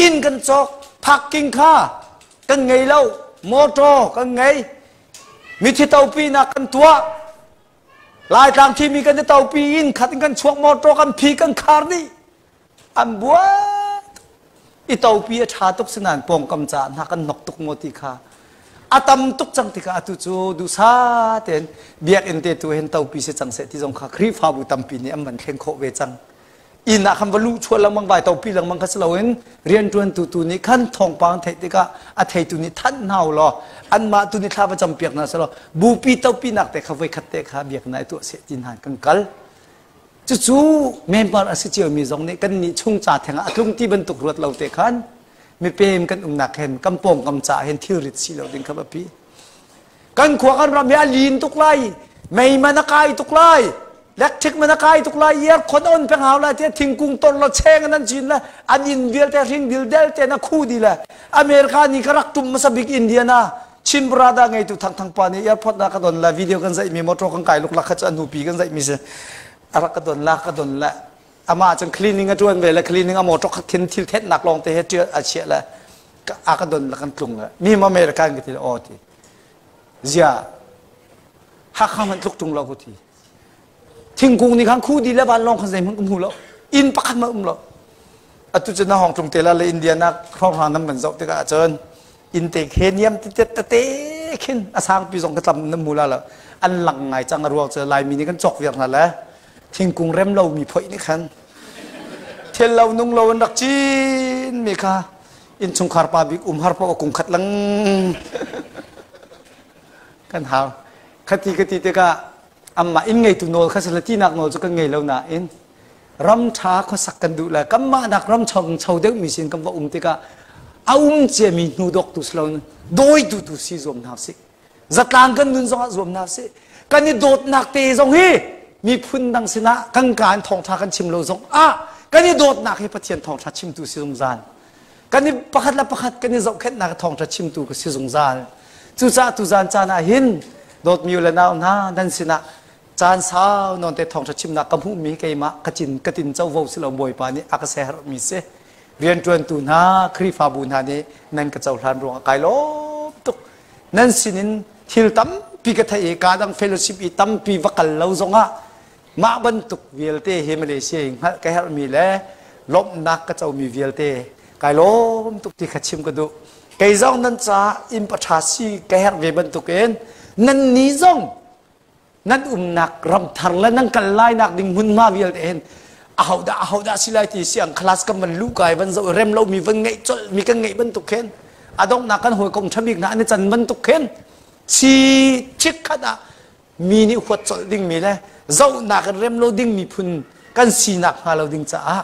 inn kan cawk parking kha kan ngei lo. Motor kan ngei. Mithi topi nak kan tuah. Laitlang thimi kan i topi in khat in kan chuak motor kan phi kan khar dih. An buai i topi a ṭha tuk sinain pawngkam caah hna kan hnok tuk maw ti kha a tam tuk cang tikah atu cu duhsa tein biakinn te tu hin topi si cang seh ti zong kha Khrihfabu tampi nih an van thleng khawh ve cang. Inn ah khan va luh chuah lengmang vai topi lengmang kha si loin rianṭuantu tu nih khan thawngpang theih tikah a theitu nih thanh hna u law anmah tu nih thla va campiak hna seh law bupi topi nak te kha voikhat te kha biakinn ah i tuah seh ti hna kan kal. Cucu member a si ciomi zong nih kannih chung ca theng ah a tlung ti bantuk ruat lo te khan mipem kan umnak hen kan pawngkam caah hin thilrit si lo ding kha biapi. Kan khua kan ram hi a lin tuk lai, mei man a kai tuk lai, electric man a kai tuk lai, aircon on peng hau lai tiah thingkung tor lo cheng an cin le an inn vialte hring dil del te na khu di le America ni ka rak tum hmasa bik Indiana Chin brother ngeitu Thang Thang pa nih airport na ka don la video kan zaih mi motor kan kai luk la kha chu an nupi kan zaih mi si a rak ka don la ka don la ama cun cleaning a tuan ve le cleaning a motor kha khin thil thet nak long te he tial a chia le a ka don la kan tlung la mi ma American ka ti o ti zia Hakha man tluk tung lo ko ti Thingkung nih khan khu di le vanlawng khan zeihmanh ka hmu lo. Inn pakhat hmanh um lo. Atu cu na hong tlung te la le India nak hrawnghrang nan van zoh tikah cun inn te khe niam tete tete khin a sangpi zong ka tlam nan hmu la lo. An lang ngai cang a ruang cu Laimi nih kan cawk viar hna le thingkung rem lo mi phoih nih khan thil lo nung lo an rak cin mi kha innchungkhar pa bik um har paoh kung khat lang kan hau. Khati ka ti tikah amah inn ngeitu nawl kha sila tinak nawl cu kan ngei lo nain ram ṭha khuasak kan duh le kanmah nak ram chong cho deuh mi sin kan va um tikah a um ciami hnu dawk tu si lo dawitu tu si zuam hna sih zatlang kan nun zongah zuam hna sih kan i dawtnak te zong hi miphun dang sinah kan kaan thawngṭha kan chim lo zong ah kan i dawtnak hi Pathian thawngṭha chimtu si zungzal kan i pakhat le pakhat kan i zohkhenhnak thawngṭha chimtu ka si zungzal. Cucaah tuzan caan ah hin dawtmi u le nau hna nan sinah caan sau nawn te thawngṭha chimnak ka hmuhmi keimah ka cin ka tin covo si lo Bawipa nih a ka seherhmi si. Rianṭuantu hna Khrihfabu hna nih nan ka cohlan ruangah kai lawm tuk. Nan sinin thil tampi ka theih i ka dang fellowship i tampi va kal lo zongah Mah bantuk vialte hi Malaysia i hngalh ka herhmi le lawmhnak ka comi vialte kai lawm tuk ti kha chim ka duh. Kei zong nan caah inn paṭha si ka herh ve bantukin nan ni zong nan umnak ram thar le nan kal lainak ding hmunhma vialte hin ahodah ahodah si lai ti siang class kan van luh kai van zoh rem lomi van ngeih colh mi kan ngeih bantuk khin a donghnak kan hawikom ṭhabik hna an i can bantuk khin si chikkhat ah mi nih huat colh dingmi le zohnak in rem lo ding miphun kan sinak hnga lo ding caah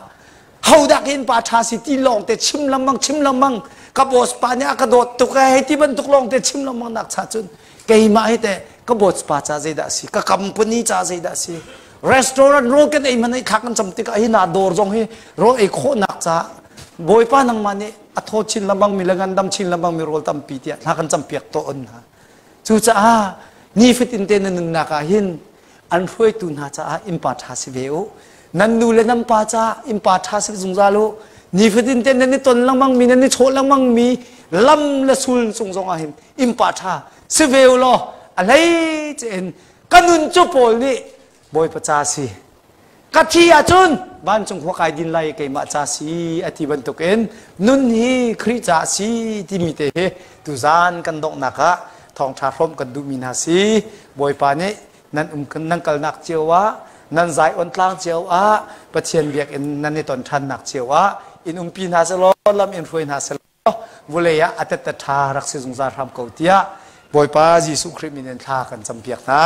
hodah in pa ṭha si ti lawng te chim lengmang chim lengmang ka boss pa nih a ka dawt tuk ee hei ti bantuk lawng te chim lengmang nak cha cun keimah hi teh ka boss pa ca zeidah si ka company ca zeidah si restaurant rawl kan ei man ei thak kan cam tikah hi na dawr zong hi rawl ei khawhnak ca bawipa nangmah nih a thaw chin lengmang mi le ngandam chin lengmang mi rawl tampi tiah thla kan campiak tawn hna Cucaah nifatin te na nunnak ah hin an hruaitu hna caah innpa ṭha si ve u. Nan nu le nan pa caah innpa ṭha si zungzal u. Nifatin te nan i ton lengmang mi, nan i chawh lengmang mi lam le sul cung zong ah hin innpa ṭha si ve u law a hlei in ka nun cu Paul nih Bawipa ca si. Ka thi ahcun vancung khua kai din lai keimah ca si a ti bantukin nun hi Khrih ca si timi te hi tuzan kan donghnak ah thawngṭha hrawmh kan duhmi hna si. Bawipa nih nan um nan kalnak cio ah nan zai on tlang cio ah Pathian biakinn nan i ton ṭhannak cio ah in umpi hna selaw lam in hruai hna selaw vulei ah a tette ṭha rak si zungzal hram ko tiah Bawipa Jesuh Khrih min in thla kan campiak hna.